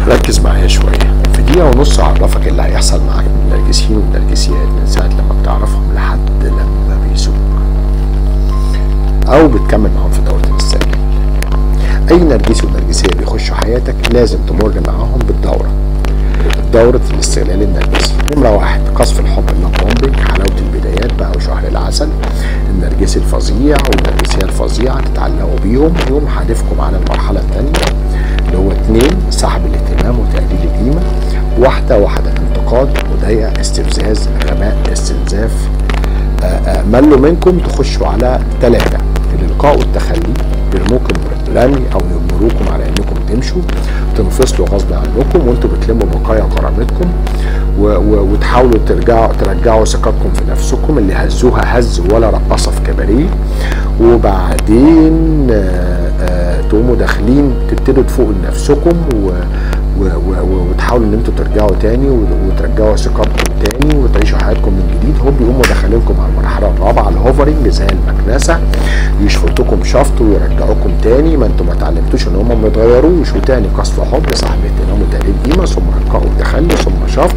ركز معايا شوية، في دقيقة ونص اعرفك اللي هيحصل معاك من النرجسيين والنرجسيات من ساعة لما بتعرفهم لحد لما بيسوق او بتكمل معاهم في دوره الاستغلال. اي نرجسي ونرجسيه بيخشوا حياتك لازم تمر معاهم بالدوره، دورة الاستغلال النرجسي. نمرة واحد، قصف الحب، ال love bombing، حلاوة البدايات بقى وشهر العسل، النرجسي الفظيع والنرجسية الفظيعة تتعلقوا بيهم، يوم حادفكم على المرحلة الثانية اللي هو 2، سحب الاهتمام وتقليل القيمة، واحدة واحدة، انتقاد، مضايقة، استفزاز، غباء، استنزاف، ملوا منكم، تخشوا على 3، الإلقاء والتخلي، يرموكم رمي او يجبروكم على انكم تمشوا، تنفصلوا غصب عنكم وانتوا بتلموا بقايا كرامتكم وتحاولوا ترجعوا ثقتكم في نفسكم اللي هزوها هز ولا رقصه في كباريه. وبعدين تقوموا داخلين تبتدوا تفوقوا لنفسكم وتحاولوا ان انتوا ترجعوا تاني وترجعوا ثقتكم تاني وتعيشوا حياتكم من جديد. هم بيقوموا داخلينكم على المرحلة الرابعة، ال hoovering، زي المكنسة، يشفطوكم شفط ويرجعوكم تاني، ما انتوا ما اتعلمتوش ان هم ما يتغيروش، وتاني قصف حب، سحب اهتمام وتقليل قيمة، ثم القاء وتخلي، ثم شفط.